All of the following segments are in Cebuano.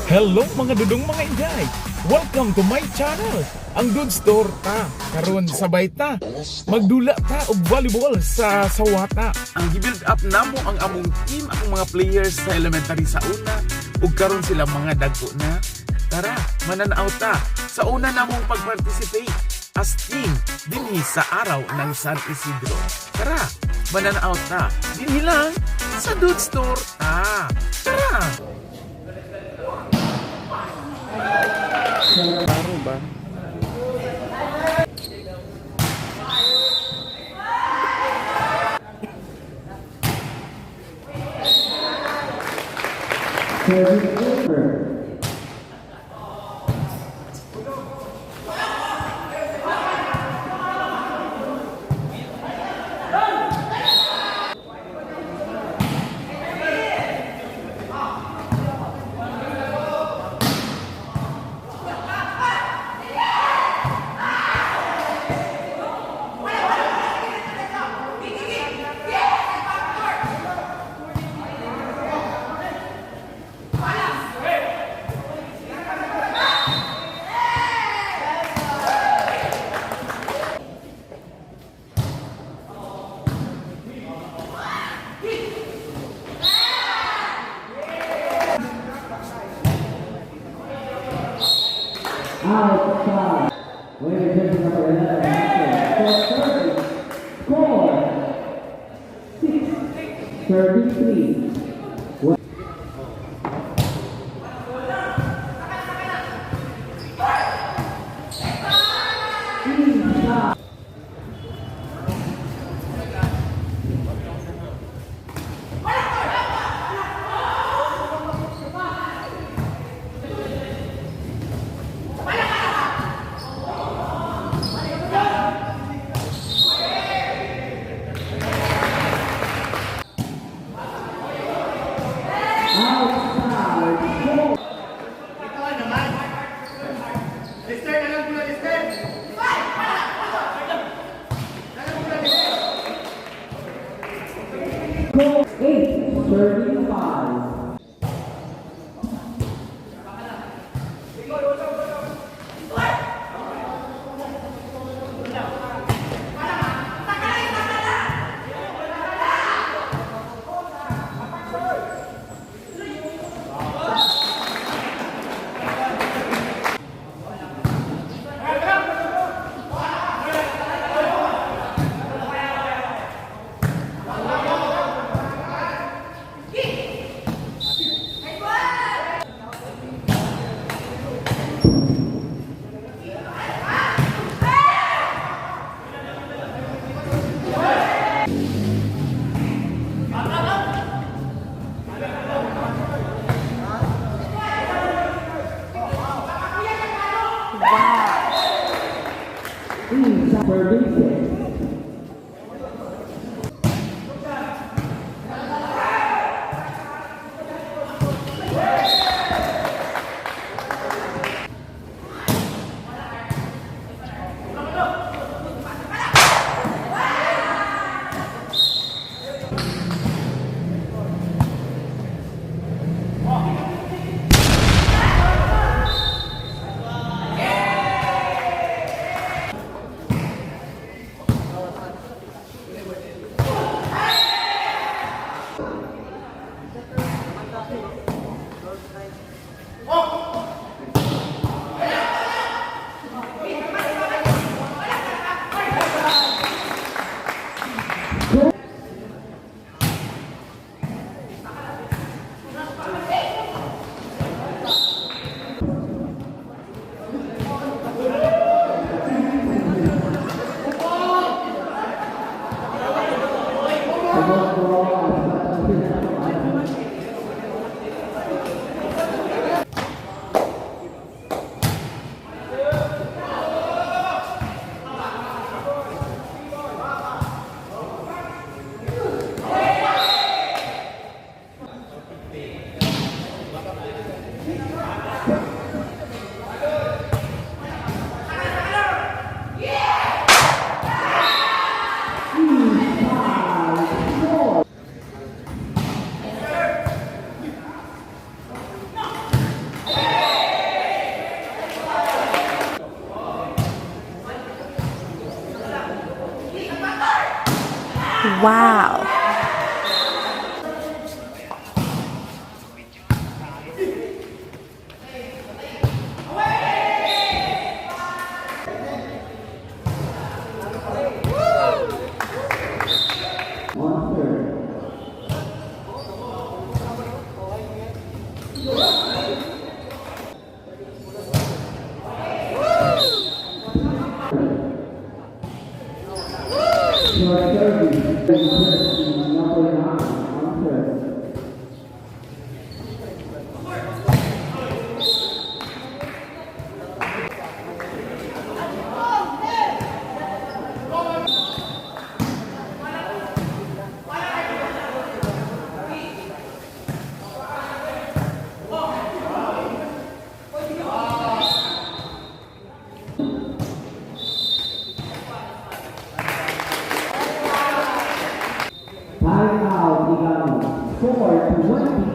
Hello, mga dudong, mga inday! Welcome to my channel, ang Dudes Torta. Karon sabay ta magdula ta og volleyball sa Sawata. Ang gi-build up namo ang among team, akong mga players sa elementary sa una, ug karon sila mga dagko na. Tara, mananaw ta sa una namong pag-participate as team dinhi sa Araw ng San Isidro. Tara, mananaw ta dinhi lang sa Dudes Torta. Tara! Klaro ba? Service over. Outside. Winner jersey number 11, for service. Score. 6, 33. Inside. Outside. Score. Score 8, 35. Inside. 36. Inside. Score.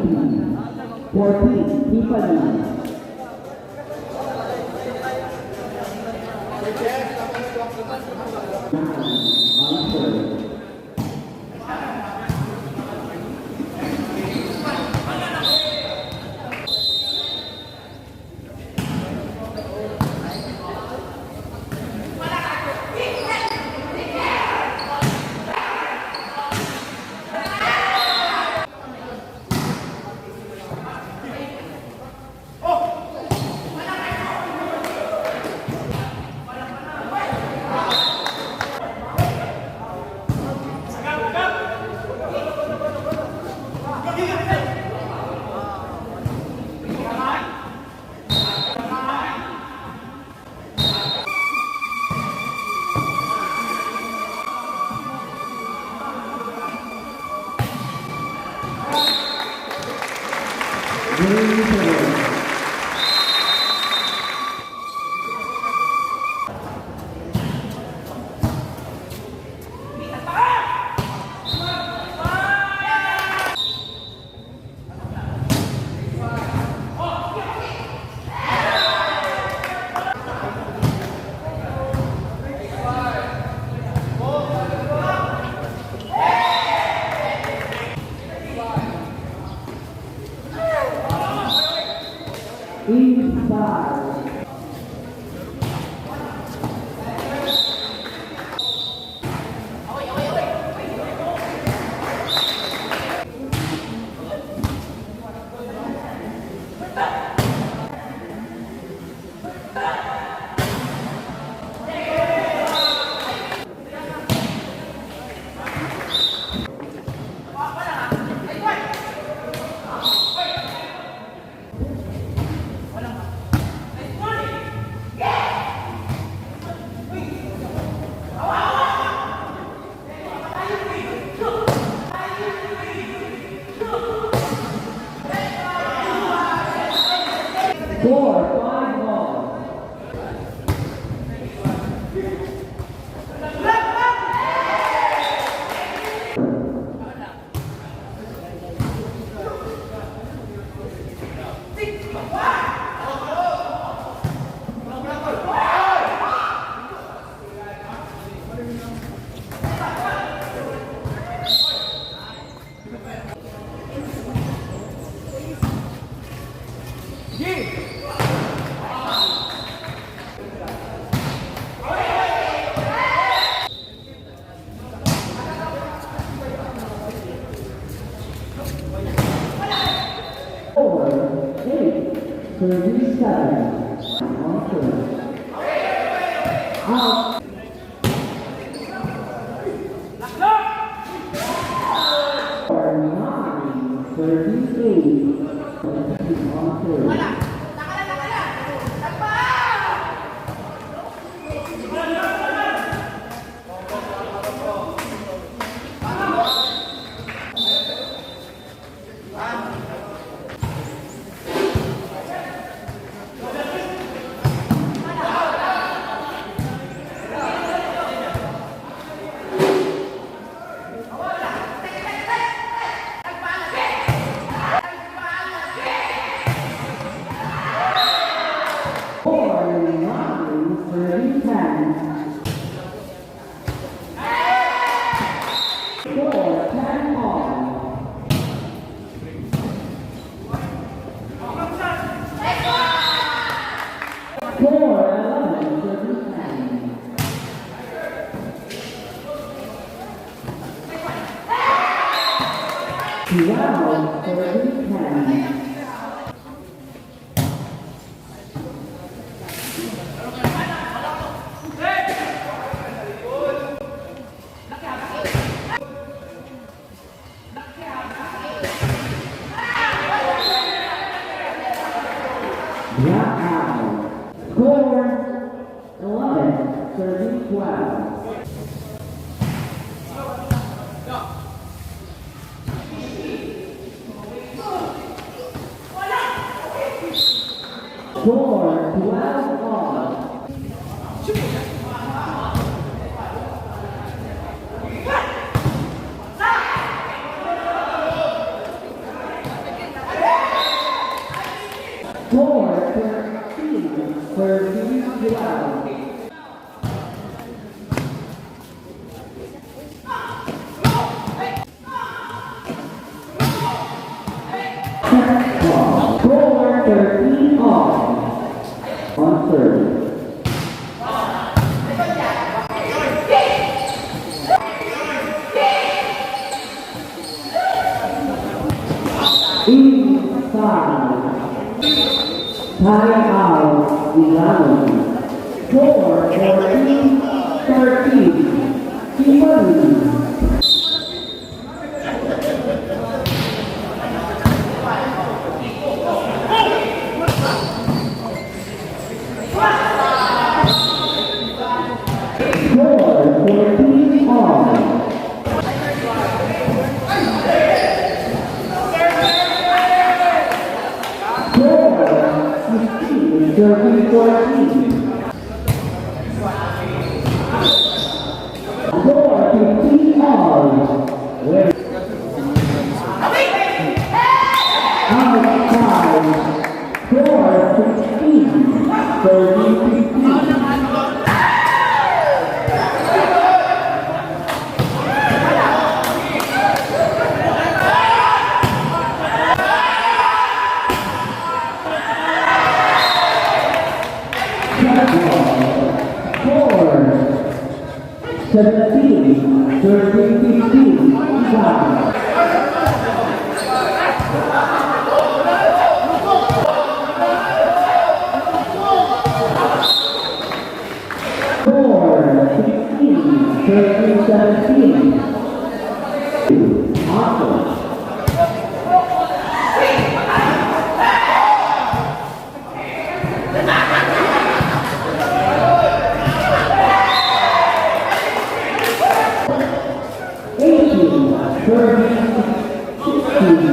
19. 14, Tiffany. 9, on serve. Green serve. Inside. 4, 5 all. 4, 8, 37. On serve. Out. 4, 9, 38. On serve. 4, 9, 30, 10. 4, 10 all. 4, 11, 30, 10. 12, 30, 10. Black out. Score 11, 30, 12. Score 12 all. Score 13, serving Bilao. Score 13 all. On third. Inside. Time out, 11. 4, 14, 13. Kimberly. 4, 14 all. 4, 15, 13, 14. 4, 15 all. Where? Outside. 4, 16, 13, 15. 4, 17, 13, 15. Inside. 4, 16, 13, 17. Awesome. 18, 30, 16.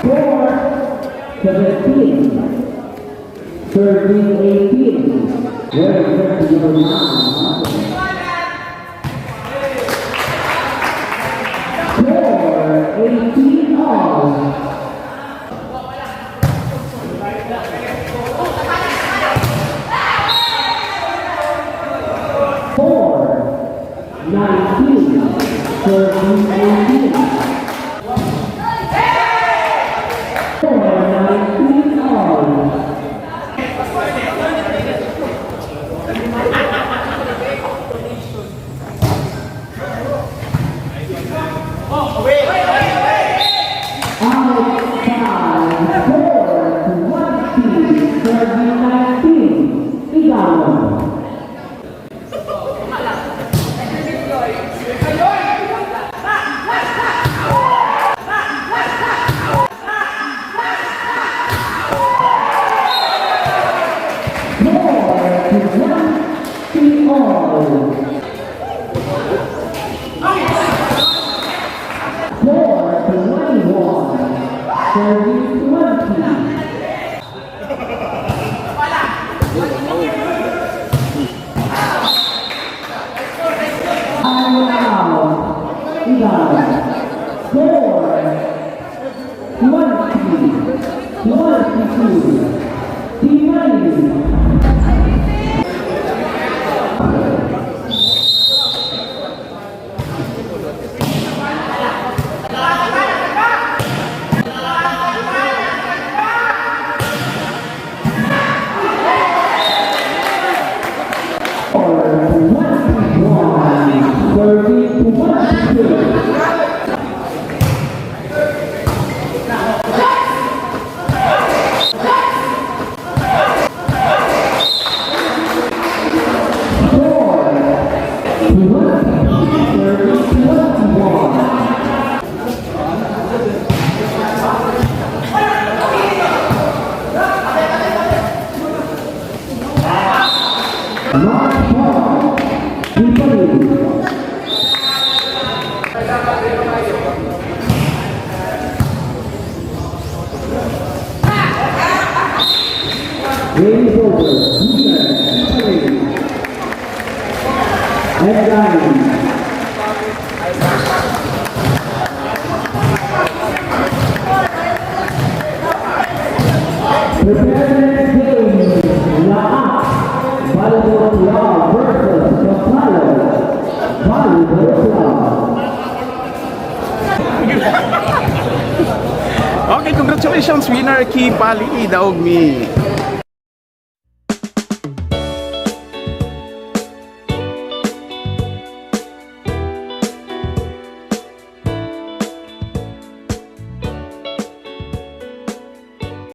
4, 17, 13, 18. Very good, number 9. 4, 18 all. 4, 19, 13, 18. 4, 19 all. Outside, 4, 20, 13, 19. Igalo. 4 to 1 all. 4 to 21. 30 20. Out. 11. 4 20 22. Timani. 4, 21, 30, 22. 4, 20, 30, 21. Mark Paul, Italy. Prepare the next game. Laak Volleyball Club versus Kapalo Volleyball Club. Okay, congratulations, winner Ki Pali, daog mi.